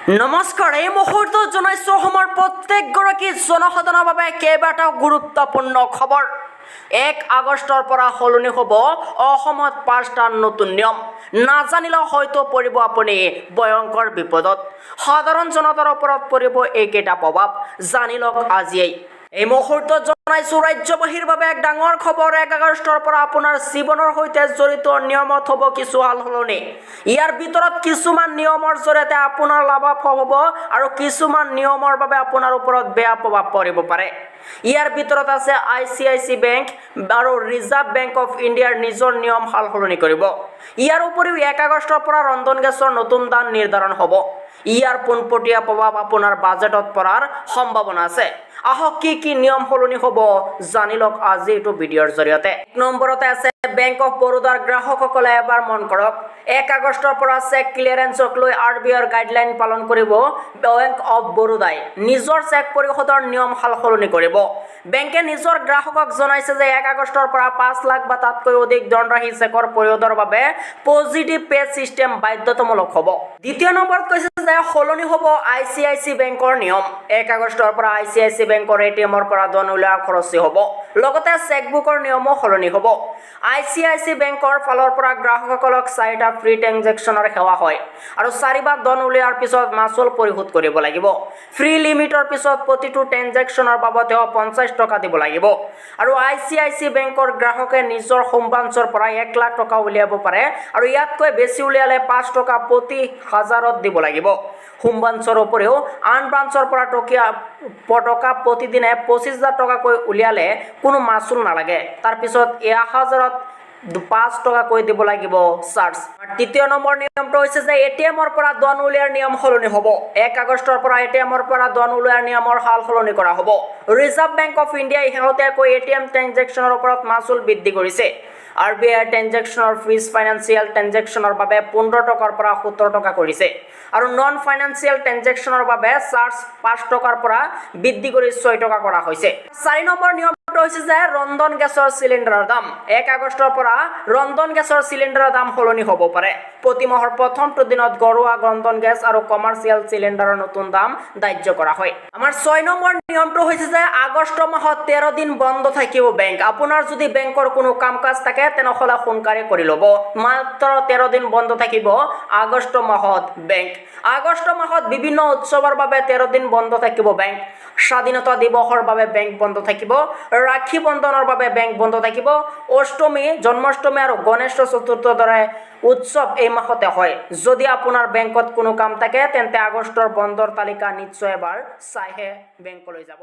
নমস্কাৰ, এই মুহূৰ্তত জনাইছোঁ অসমৰ প্ৰত্যেকগৰাকী জনসাধাৰণৰ বাবে কেইবাটাও গুৰুত্বপূৰ্ণ খবৰ। 1 আগষ্টৰ পৰা সলনি হ'ব অসমত পাঁচটা নতুন নিয়ম। নাজানিলেও হয়তো পৰিব আপুনি ভয়ংকৰ বিপদত। সাধাৰণ জনতাৰ ওপৰত পৰিব এইকেইটা প্ৰভাৱ, জানি লওক আজিয়েই। এই মুহূৰ্তত জনাইছোঁ ৰাজ্যবাসীৰ বাবে এক ডাঙৰ খবৰ। 1 আগষ্টৰ পৰা আপোনাৰ জীৱনৰ সৈতে জড়িত নিয়মত হ'ব কিছু সাল সলনি। ইয়াৰ ভিতৰত কিছুমান নিয়মৰ জৰিয়তে আপোনাৰ লাভালাভ হ'ব আৰু কিছুমান নিয়মৰ বাবে আপোনাৰ ওপৰত বেয়া প্ৰভাৱ পৰিব পাৰে। ইয়াৰ ভিতৰত আছে আইচিআইচি বেংক আৰু ৰিজাৰ্ভ বেংক অফ ইণ্ডিয়াৰ নিজৰ নিয়ম সাল সলনি কৰিব। ইয়াৰ উপৰিও 1 আগষ্টৰ পৰা ৰন্ধন গেছৰ নতুন দাম নিৰ্ধাৰণ হ'ব। ইয়াৰ পোনপটীয়া প্ৰভাৱ আপোনাৰ বাজেটত পৰাৰ সম্ভাৱনা আছে। আহক, কি কি নিয়ম সলনি হ'ব জানি লওক আজি এইটো ভিডিঅ'ৰ জৰিয়তে। 1 নম্বৰতে আছে বেংক অফ বৰোদাৰ গ্ৰাহকসকলে এবাৰ মন কৰক। 1 আগষ্টৰ পৰা চেক ক্লিয়াৰেন্সক লৈ আৰবিআইৰ গাইডলাইন পালন কৰিব বেংক অফ বৰোদাই। নিজৰ চেক পৰিশোধৰ নিয়ম সাল সলনি কৰিব। বেংকে নিজৰ গ্ৰাহকক জনাইছে যে 1 আগষ্টৰ পৰা 5 লাখ বা তাতকৈ অধিক ধনৰাশি চেকৰ পৰিশোধৰ বাবে পজিটিভ পে' ছিষ্টেম বাধ্যতামূলক হ'ব। দ্বিতীয় নম্বৰত কৈছে যে সলনি হ'ব আইচিআইচি বেংকৰ নিয়ম। 1 আগষ্টৰ পৰা আইচিআইচি বেংকৰ এটিএমৰ পৰা ধন উলিওৱা খৰচী হ'ব। লগতে চেকবুকৰ নিয়মো সলনি হ'ব। আইচিআইচি বেংকৰ ফালৰ পৰা গ্ৰাহকসকলক চাৰিটা ফ্ৰী ট্ৰেনজেকশ্যনৰ সেৱা হয় আৰু চাৰিবাৰ ধন উলিওৱাৰ পিছত মাচুল পৰিশোধ কৰিব লাগিব। ফ্ৰী লিমিটৰ পিছত প্ৰতিটো ট্ৰেনজেকশ্যনৰ বাবদেও 50 টকা দিব লাগিব। আৰু আইচিআইচি বেংকৰ গ্ৰাহকে নিজৰ হোম ব্ৰাঞ্চৰ পৰা 1 লাখ টকা উলিয়াব পাৰে আৰু ইয়াতকৈ বেছি উলিয়ালে 5 টকা প্ৰতি হাজাৰত দিব লাগিব। হোম ব্ৰাঞ্চৰ উপৰিও আন ব্ৰাঞ্চৰ পৰা টকা প্ৰতিদিনে 25,000 টকাকৈ উলিয়ালে কোনো মাচুল নালাগে। তাৰপিছত 1 হাজাৰত 5 টকাকৈ দিব লাগিব চাৰ্জ। তৃতীয় নম্বৰ নিয়মটো হৈছে যে এটিএমৰ পৰা ধন উলিওৱাৰ নিয়ম সলনি হ'ব। 1 আগষ্টৰ পৰা এটিএমৰ পৰা ধন উলিওৱাৰ নিয়মৰ সাল সলনি কৰা হ'ব। ৰিজাৰ্ভ বেংক অফ ইণ্ডিয়াই শেহতীয়াকৈ এটিএম ট্ৰেনজেকশ্যনৰ ওপৰত মাচুল বৃদ্ধি কৰিছে। আৰবিআই ট্ৰেনজেকশ্যনৰ ফিজ ফাইনেন্সিয়েল ট্ৰেনজেকশ্যনৰ বাবে 15 টকাৰ পৰা 17 টকা কৰিছে আৰু নন ফাইনেন্সিয়েল ট্ৰেনজেকশ্যনৰ বাবে চাৰ্জ 5 টকাৰ পৰা বৃদ্ধি কৰি 6 টকা কৰা হৈছে। 4 নম্বৰ নিয়মটো হৈছে যে ৰন্ধন গেছৰ চিলিণ্ডাৰৰ দাম। 1 আগষ্টৰ পৰা ৰন্ধন গেছৰ চিলিণ্ডাৰৰ দাম সলনি হ'ব পাৰে। প্ৰতি মাহৰ প্ৰথমটো দিনত ঘৰুৱা ৰন্ধন গেছ আৰু কমাৰ্চিয়েল চিলিণ্ডাৰৰ নতুন দাম ধাৰ্য কৰা হয়। আমাৰ 6 নম্বৰ নিয়মটো হৈছে যে আগষ্ট মাহত 13 দিন বন্ধ থাকিব বেংক। আপোনাৰ যদি বেংকৰ কোনো কাম কাজ থাকে, তেনেহ'লে সোনকালে কৰি ল'ব। মাত্ৰ 13 দিন বন্ধ থাকিব আগষ্ট মাহত বেংক। আগষ্ট মাহত বিভিন্ন উৎসৱৰ বাবে 13 দিন বন্ধ থাকিব বেংক। স্বাধীনতা দিৱসৰ বাবে বেংক বন্ধ থাকিব, ৰাখী বন্ধনৰ বাবে বেংক বন্ধ থাকিব, অষ্টমী, জন্মাষ্টমী আৰু গণেশ চতুৰ্থীৰ দৰে উৎসৱ এই মাহতে হয়। যদি আপোনাৰ বেংকত কোনো কাম থাকে, তেন্তে আগষ্টৰ বন্ধৰ তালিকা নিশ্চয় এবাৰ চাইহে বেংকলৈ যাব।